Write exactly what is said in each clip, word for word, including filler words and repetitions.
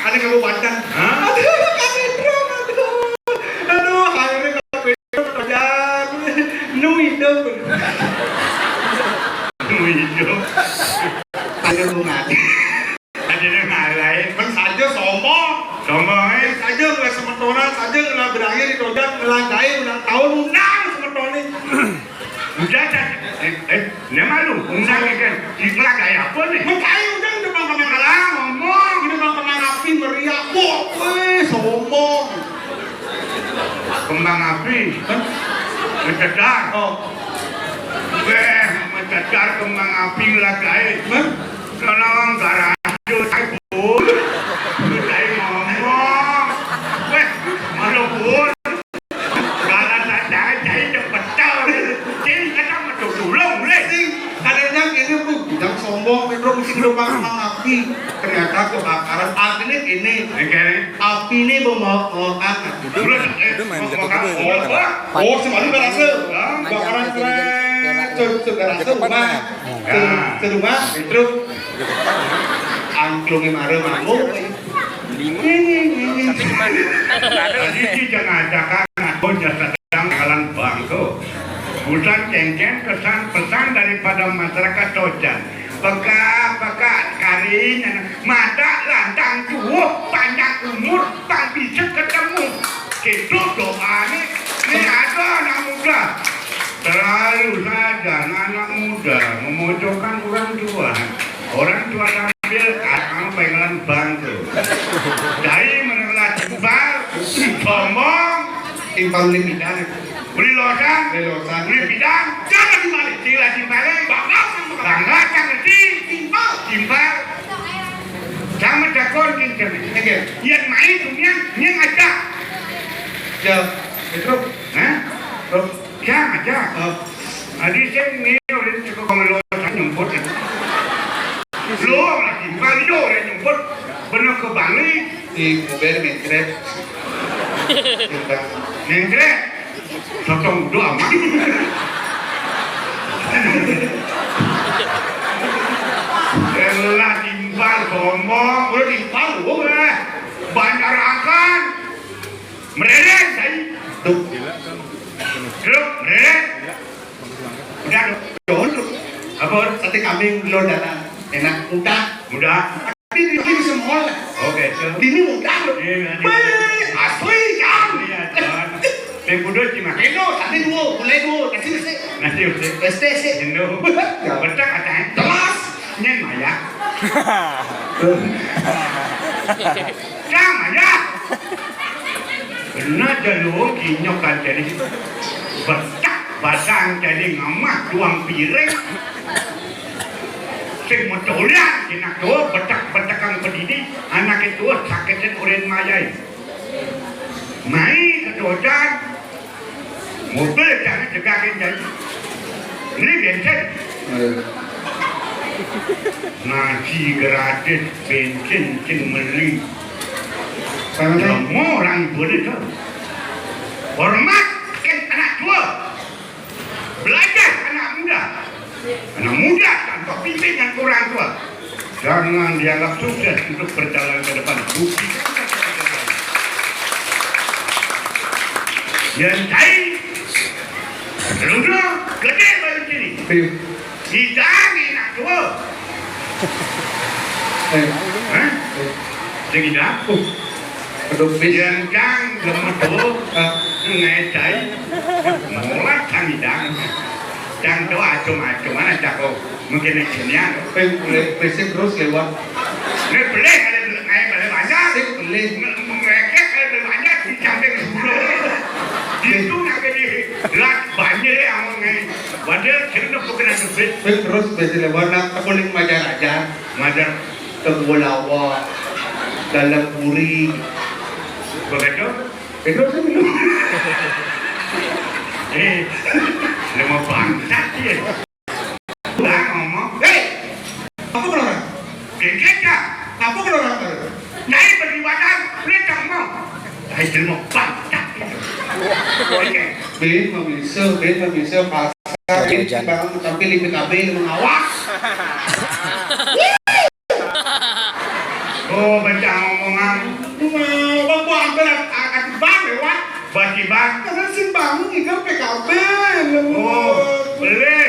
Ada kabupaten. Hah? Aduh, Kang Indro, aduh. Aduh, akhirnya Kang Indro kerjaan. Nu hidup. Nu hidup. Ada bunga. Ada yang lain. Men saja sombong. Sombong, eh. Saja nggak semetonan, saja nggak berakhir di dojan, ngelantai ulang tahun, undang semetonan. Udah, Cak. Eh, eh, ini malu. Undang ya kan. Ikhlas kayak apa nih? Makanya udah, udah bang kemana lah ngomong, udah bang kemana api meriah, wah, weh, sombong. Kembang api. Hah? Mencedar. Oh. Weh, mencedar kembang api ngelah gaib. Hah? Kalau orang garasi, saya pun. Saya ngomong. Weh, malu pun. Kalau saya cari, cari cepet tahu. Jadi kata mau tolong, leh. Sing, kadang ini pun bilang sombong, Pedro mesti gelombang sama api. Ternyata kebakaran, artinya gini. Oke. Api ini mau mau mau kan. Udah, eh, udah main mau jatuh makan. Dulu. Oh, oh, oh, semalam nggak rasa. Hah? Kebakaran, seret. Sudah rasa rumah. Ya. Ke rumah, Pedro. Angklungnya marah, manggung. Lima. Tapi cuman. Tadi sih jangan ajakan, aku jasa Yang kalan bangko. Bulan kengkeng kesan pesan daripada masyarakat Tojan. Peka-peka karinya mata lantang tuh panjang umur tak bisa ketemu. Itu doanya. Ini ada anak muda. Terlalu saja anak muda memojokkan orang tua. Orang tua tampil, ah, kamu pengen bangko. Dari menolak timpal, sombong, timpal lipidan. Beli losan, beli losan. Beli pidan, jangan dibalik. Sila timpal, bangga, bangga, jangan di timpal, timpal. Jangan jagoan kincir. Oke. Yang main dunia, yang aja. Ya, itu. Hah? Terus, jangan aja. Oh. Adi sing ni orang cukup kami lo nyumput. Lo lagi kali lo orang nyumput. Benar ke Bali. Di mobil mencret. Mencret. Sotong udah aman. Elah timpal sombong. Udah timpal lo. Banyak akan. Merereng, saya. Tuh. Terus, merereng. Udah, dong. Apa? Sate kambing lo dalam. Enak, mudah. Mudah. Tapi ini semua. Oke, so. Ini mudah, loh. Iya, iya. Weh, asli, kan? Iya, Tuhan. Yang kudu cuma. Indo, tadi dua, mulai dua, nasi besi. Nasi besi. S T C. Indo. Ya. Betul katanya. Jelas. Nyen maya. Cang maya. Benar jalur kinyok kan jadi betak basang jadi ngamah tuang piring. Sing motolan, sing nak tua, betak-betak kang pedidi, anak itu sakit sing urin mayai. Mai kedojan, mobil jangan cegakin jadi. Ini bensin. Eh. Ngaji gratis, bensin sing meli. Karena orang boleh tahu. Hormat kan anak tua. Belajar anak muda. Anak muda tanpa pimpin dan orang tua. Jangan dianggap sukses untuk perjalanan ke depan. Buktikan. Yang lain, lu gede baru sini. Iya. Tidak enak tua. Eh. Hah? Eh. Sing tidak? Uh. Aduh, bis. Yang kang gemedo, ah, ngecai, mulai kami dang. Dang do acung-acungan aja kok. Mungkin yang gini ya. Peng, peng, peng, terus lewat. Ini beli, ada beli, naik beli banyak. Sik beli. Nge-, ngerekek, ada beli banyak, di samping sepuluh. Itu nak gini. Lah, banyak ya, amun ngai. Wadah, kira nak bukan ada duit. Peng, terus, biasa lewat, nak, aku ling majar aja. Majar. Temulawak, dalam puri. Begitu? Itu kan belum. Eh, nama bangsat dia. Udah ngomong. Hei! Apa keluaran? Gengget dah. Apa keluaran? Nyai beribadah, udah tak mau. Hai, jelma bangsat dia. Oke. Bin, mau bisa, bin, mau bisa, pasar, bin, bangun, tampil di P K B, mengawas. Oh, Baca ngomongan. Wah, wah, wah, ambil ati bang lewat. Bati bang. Karena sing bangun ikan P K B. Oh, boleh.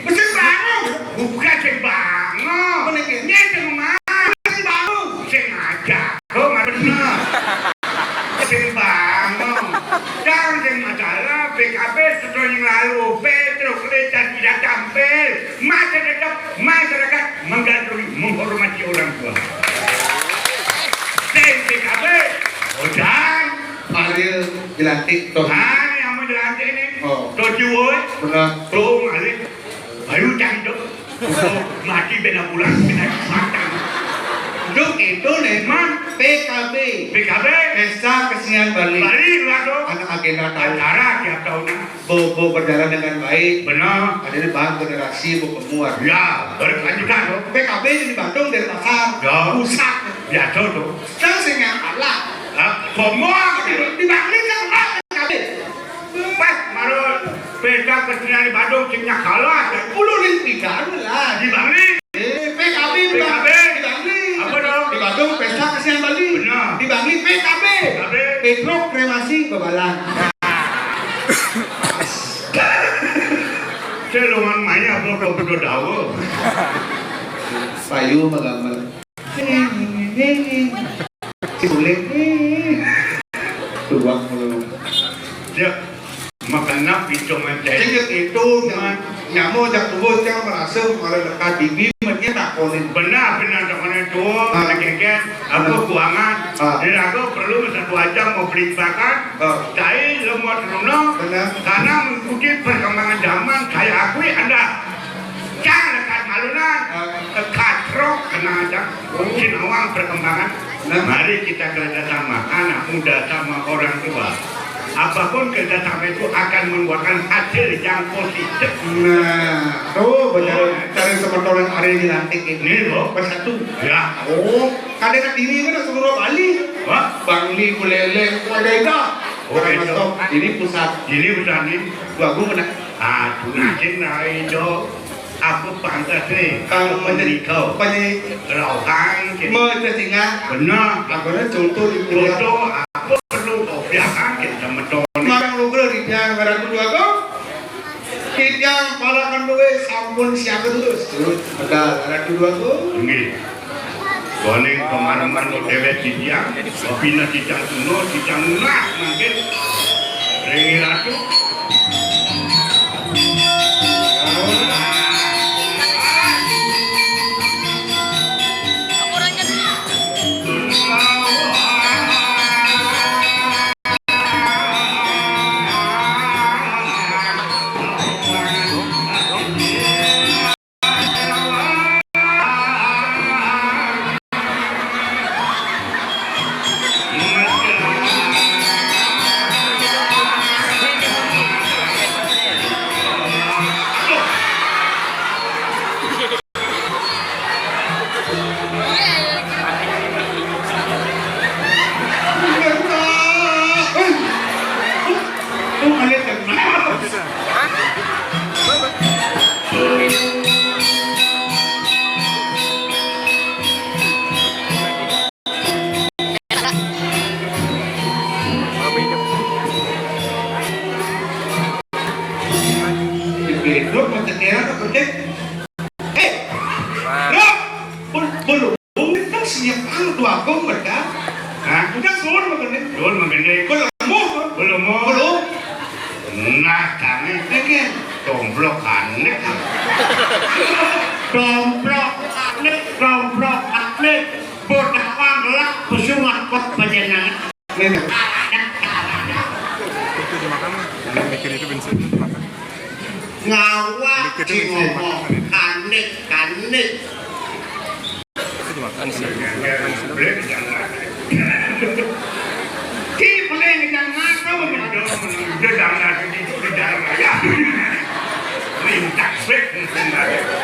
Mesin bangun. Bukan sing bangun. Boleh, ya? Dia sing mana? Sing bangun. Sing aja. Kok nggak bener? Sing bangun. Jangan sing masalah P K B setahun yang lalu. Petro Kelecan tidak tampil. Masa tetap masyarakat menggantung, menghormati orang tua. Sing P K B, Ojang. Ariel dilantik, Toh. Ah, ini yang mau dilantik ini. Oh. Toh Jiwo, eh. Benar. Tuh, Malik. Baru cari dong. Mati beda pulang, beda kesempatan. Duk itu memang P K B. P K B. Pesta Kesenian Bali. Bali, lah, tuh. Anak agenda tahun. Acara tiap tahun. Bo, bo berjalan dengan baik. Benar. Ada di bahan generasi bo kemuat. Ya, berkelanjutan, tuh. P K B di Bandung, Denpasar. Ya. Pusat. Ya, tuh, tuh. Kan sing yang kalah. Lah, semua di, di Bali kan kalah P K B. Pas malah pesta kesenian di Bandung, sing yang kalah. Ulu ning pidan lah. Di Bali. Eh, P K B di P K B. Bali. Di Bali. Apa dong? Di Bandung, pesta kesenian Bali. Benar. Di Bali, P K B. P K B. Petro Kremasi Bebalan. Celongan maya apa kau bedo dawa? Payu magambar. Si Bulik. Tuak mulu. Ya, makan nak pincung aja. Cek itu, nyamu jak tubuh, jak merasa, kalau dekat bibi, menya takonin. Benar, benar, takonin tuh, ah, lagi kan, aku, ah, kuangan. Ah. Jadi aku perlu satu jam mau beli makan, ah, cai lemot runo, benar, karena mengikuti perkembangan zaman, saya akui Anda. Jangan dekat malunan, ah, dekat rock, tenang aja. Mungkin awang perkembangan. Nah. Mari kita kerjasama, anak muda sama orang tua. Apapun kerjasama itu akan membuahkan hasil yang positif. Nah, tuh, benar. Oh. Cari semeton hari dilantik ini. Ini, loh. Bersatu. Ya. Oh, kadang diri kan seluruh Bali. Wah. Bangli, Buleleng, Wadaida. Oh, Karang itu. Stop. Ini pusat. Ini pusat nih. Gua, gua kena. Aduh, nah, cing, nah, itu. Aku pantas nih. Kang, aku penye-, menikah. Penye-, Rauhan, cing. Mencacingak. Benar. Aku nih contoh di keluarga. Contoh, aku perlu kopiahan, cing, sama Tony. Marang lugra di tiang Ratu Dwagung. Titiang para kanduwe sampun siaga terus. Terus, medal Ratu Dwagung. Nggih. Boning pamareman dewek titiang, pina titiang tuna, titiang nunas mangkin. Ring Ratu. Di Facebook, mau tekeran apa, Dek? Eh, Rok, bul-, bulu. Kan siap anu tuh aku, mereka. Hah? Udah suruh makan, Dek. Suruh makan, Dek. Belum. Belum. Belum. Nah, kami pengen domplok anik. Domplok anik, domplok anik. Bodak panggelak, pesu ngakot panjenengan. Ngene. Itu di mana? Yang bikin itu bensin itu di mana? Ngawak. Bikin itu bensin di mana? Ngomong, kanik, kanik. Itu di mana? Anis. Ki, boleh ngejang ngaku, Bang. Udah, jangan lagi, udah, jangan lagi. Lintas, weh.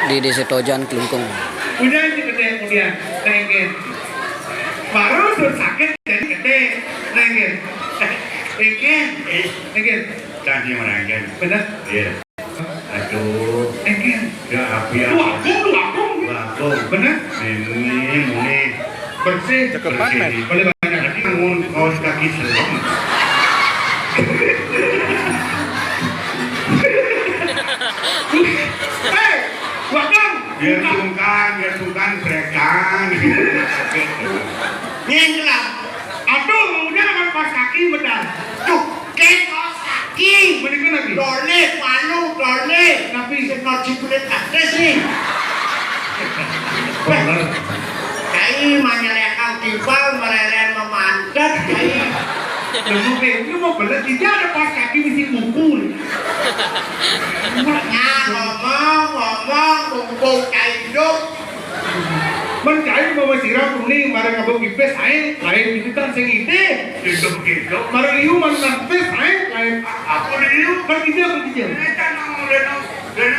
Di Desa Tojan, Klungkung. Udah, itu gede kemudian. Thank you. Baru tuh sakit jadi gede. Nengin. Nengin. Nengin. Tadi merangkang. Bener? Iya. Aduh. Nengin. Ya, api, api. Wakung, wakung. Wakung. Bener? Ini, ini. Bersih. Cakep banget. Boleh banyak lagi bangun kaos kaki serem. Hei, wakang. Biar sungkan, biar sungkan, brekan. Ngin lah. Aduh, udah kan kaos kaki benar. Tuh, kaos kaki. Mendingan lagi. Dole, palu, dole. Tapi sing ngaji kulit atis nih. Bener. Kai manyelekang timpal, mereren memantet, kai. Lu mau beli, lu mau beli, tidak ada kaos kaki mesti buku. Nah, ngomong, ngomong, mumpung kai hidup. Men kai mau siram kuning, bareng abang pipis, ae, lain gitu kan sing ide. Gitu, gitu. Bareng liu, man pipis, ae, lain. Apa liu? Kan gitu, kan gitu. Ini kan orang udah, udah,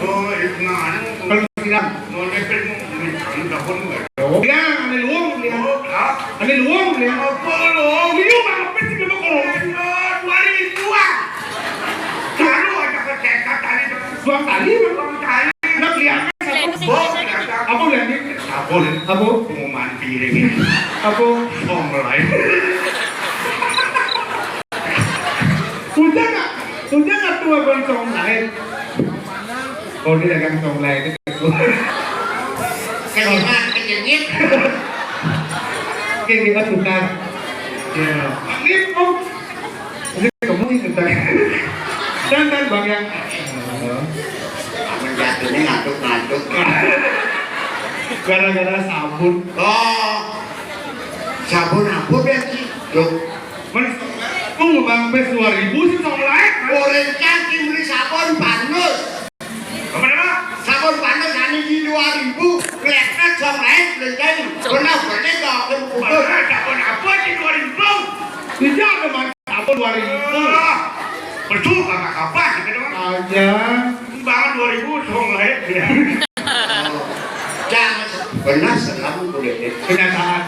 oh, itu nganu. Kalau siram. Mau nepel, mau, mau, mau, mau, mau, mau. Oh, ya, ane luung, ya. Oh, ah. Ane luung, ya. Apa luung? Liu, man pipis, gitu, kok. Dua ribuan. Lalu ada kecekat tadi, Bang. Dua kali, Bang. Dua kali. Nah, kelihatan. Apa? Apa, Bang? Apa? Apa? Pengumuman piring. Apa? Online. Udah nggak? Udah nggak tua Bang Song lain? Oh, dia dagang Song lain. Kelingan, kenyengit. Oke, kita tukar. Ya. Ini, oh. Ini kamu ini tukar. Dan, dan Bang yang menjatuhnya ngantuk-ngantuk. Gara-gara sabun. Oh. Sabun apa ya, Ci? Loh. Men, mau ngebang pes dua ribu sih, Song lain. Orang kan beli sabun panus. Apa nama? Sabun panus ane di dua ribu, kletet Song lain, beli. Pernah beli kok, aku. Pernah sabun apa di dua ribu? Tidak ada, Mas. Apa dua ribu? Ah, betul, kakak kapan, gitu kan? Aja. Bangun dua ribu, Song lain, ya. Jangan se-, benar selam kulit. Kenyataan.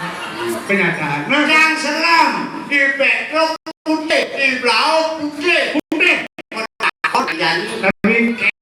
Kenyataan. Nah, jangan selam. Di Petruk putih, di Blau putih.